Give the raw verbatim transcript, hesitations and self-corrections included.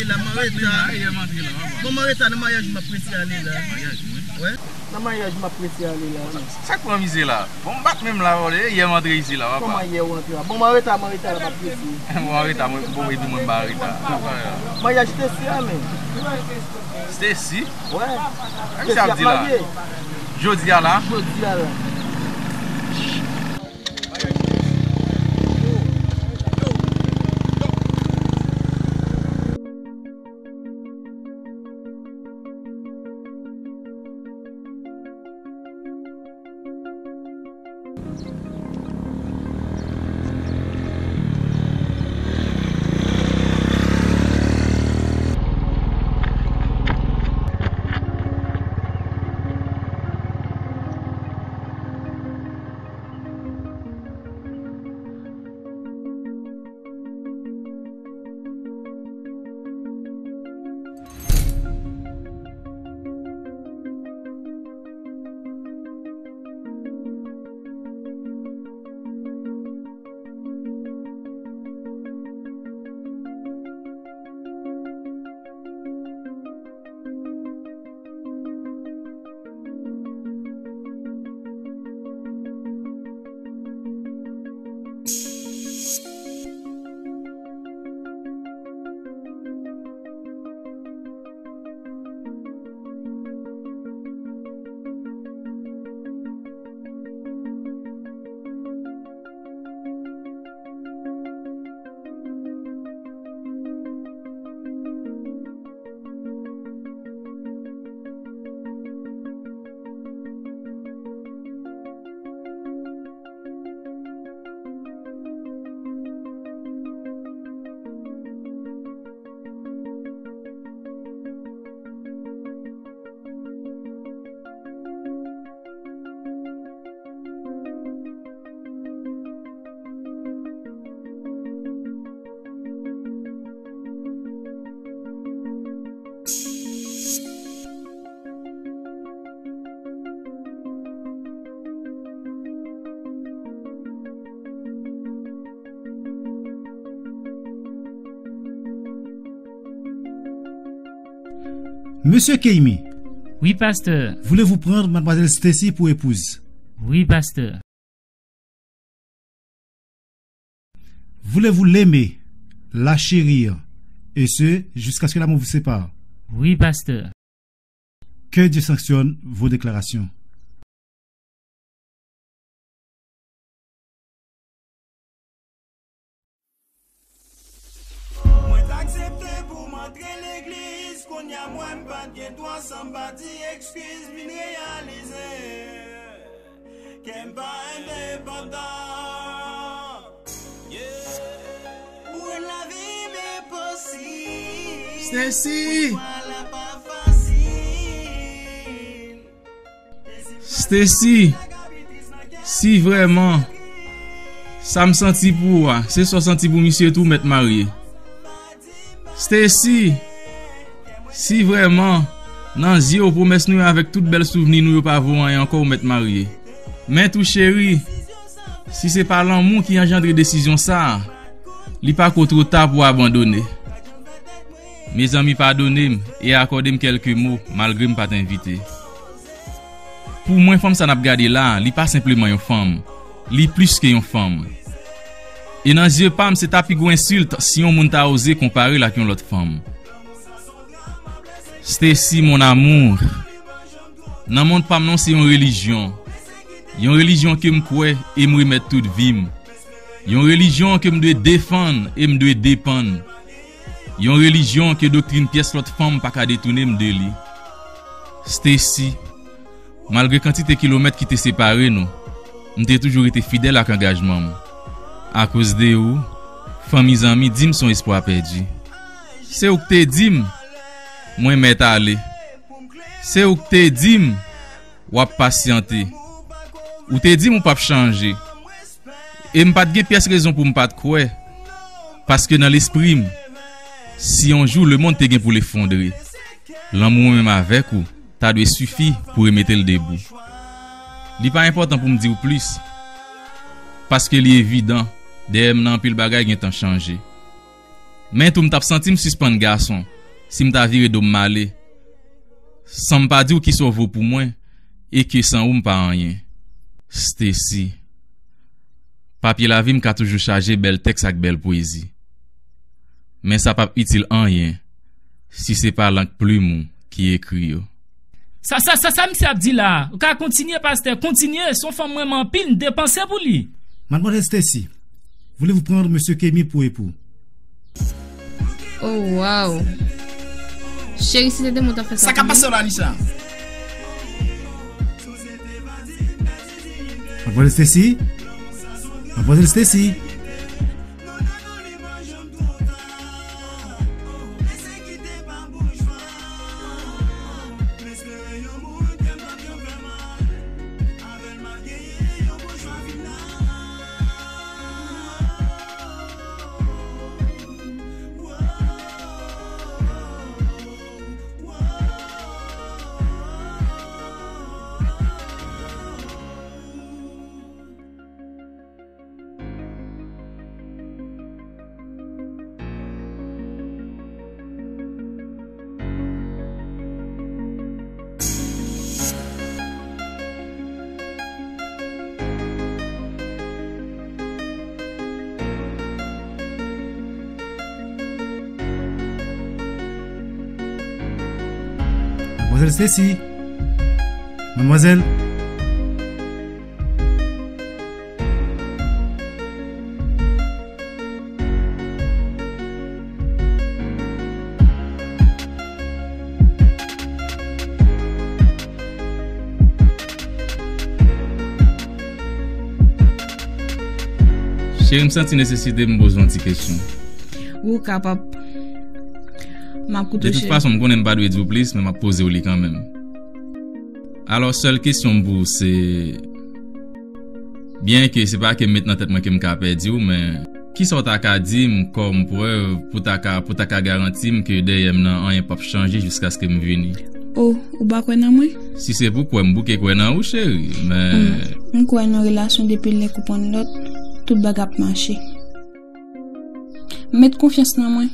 La, m an reta. Bon, m an reta nan maryaj m ap prese ale la. Maryaj mwen? Wè. Nan maryaj m ap prese ale la. Sa k pran misye la? Bon, m bat menm la, vòlè. Yè m antre isi la, papa. Kòman yè ou antre la? Bon, m an reta, m an reta la, m ap prese. Bon, m an reta, mwen, bon, epi mwen m pa an reta. Maryaj Stacy a, men. Stacy? Wè. Stacy ap marye. Jodi a la? Jodi a la. Monsieur Keimi, oui, pasteur. Voulez-vous prendre mademoiselle Stacy pour épouse? Oui, pasteur. Voulez-vous l'aimer, la chérir, et ce, jusqu'à ce que la mort vous sépare? Oui, pasteur. Que Dieu sanctionne vos déclarations. Mwen t aksepte pou m antre legliz, kounye a m wè m pa t gen dwa, san m pa di ekskiz, vin reyalize kè m pa endepandan. Yeah. Pou rann lavi m enposib. Stacy! Poukwa la pa fasil? Stacy, si vrèman sa m santi pou ou a, se sa w santi pou misye tou, w mèt marye. Stacy, si vrèman nan zye w pwomès nou yo avèk tout bèl souvni nou yo pa vo anyen ankò, w mèt marye. Men tou cheri, si se pa lanmou ki anjandre desizyon sa a, li pako twò ta pou w abandone. Mezanmi, padone m e akòde m kèlke mo, malgre m pa t envite. Pou mwen, fanm sa n ap gade la a, li pa senpleman yon fanm. Li plis ke yon fanm. E nan zye pa m, se ta pi gwo ensilt si yon moun ta oze konpare l ak yon lòt fanm. Stacy, mon amour, nan mond pa m nan, se yon relijyon. Yon relijyon ke m kwè e m remèt tout vi m. Yon relijyon ke m dwe defann e m dwe depann. Yon relijyon ke doktrin pyès lòt fanm pa ka detounen m de li. Stacy, malgre kantite kilomèt ki te separe nou, m te toujou rete fidèl ak angajman m. Akoz de ou, fanmi, zanmi di m se yon espwa pèdi. Se ou k te di m, mwen mèt ale. Se ou k te di m, w ap pasyante. Ou te di m ou p ap chanje. E m pa t gen pyès rezon pou m pa t kwè. Paske nan lespri m, si yon jou lemonn te gen pou l efondre, lanmou mwen menm avèk ou ta dwe sifi pou remete l debou. Li pa enpòtan pou m di w plis, paske li evidan, dèyè m nan anpil bagay gentan chanje. Men tou m t ap santi m sispann gason si m ta vire do m m ale, san m pa di w kisa w vo pou mwen, e ke san ou m pa anyen. Stacy. Papye lavi m ka toujou chaje bèl tèks ak bèl pwezi. Men sa p ap itil anyen si se pa lank plim ou ki ekri yo. Sa, sa, sa, sa misye ap di la a? Ou ka kontinye, pastè, kontinye. Se yon fanm m renmen anpil, m depanse pou li. Mademoiselle Stacy, voulez-vous prendre Monsieur Kemi pour époux? Oh, wow. Cheri, si se te mwen, w t ap fè sa. Sa k ap pase la, Lisa? Mademoiselle Stacy? Mademoiselle Stacy? Mademoiselle Stacy. Mademoiselle. Cheri, m santi nesesite m poze yon ti kesyon. Ou kapab. M ap koute w, cheri. De tout fason, m konnen m pa dwe di w plis, men m ap poze w li kanmenm. Alò, sèl kesyon m pou w se, byenke se pa ke m met nan tèt mwen ke m ka pèdi w, men kisa w ta ka di m kòm prèv pou ta ka, pou ta ka garanti m ke dèyè m nan anyen p ap chanje jiskaske m vini? O, ou pa kwè nan mwen? Si se pou kwè, m bouke kwè nan ou, cheri, men... Hmm, m kwè nan relasyon depi l nek ou pran lòt, tout bagay ap mache. Met konfyans nan mwen.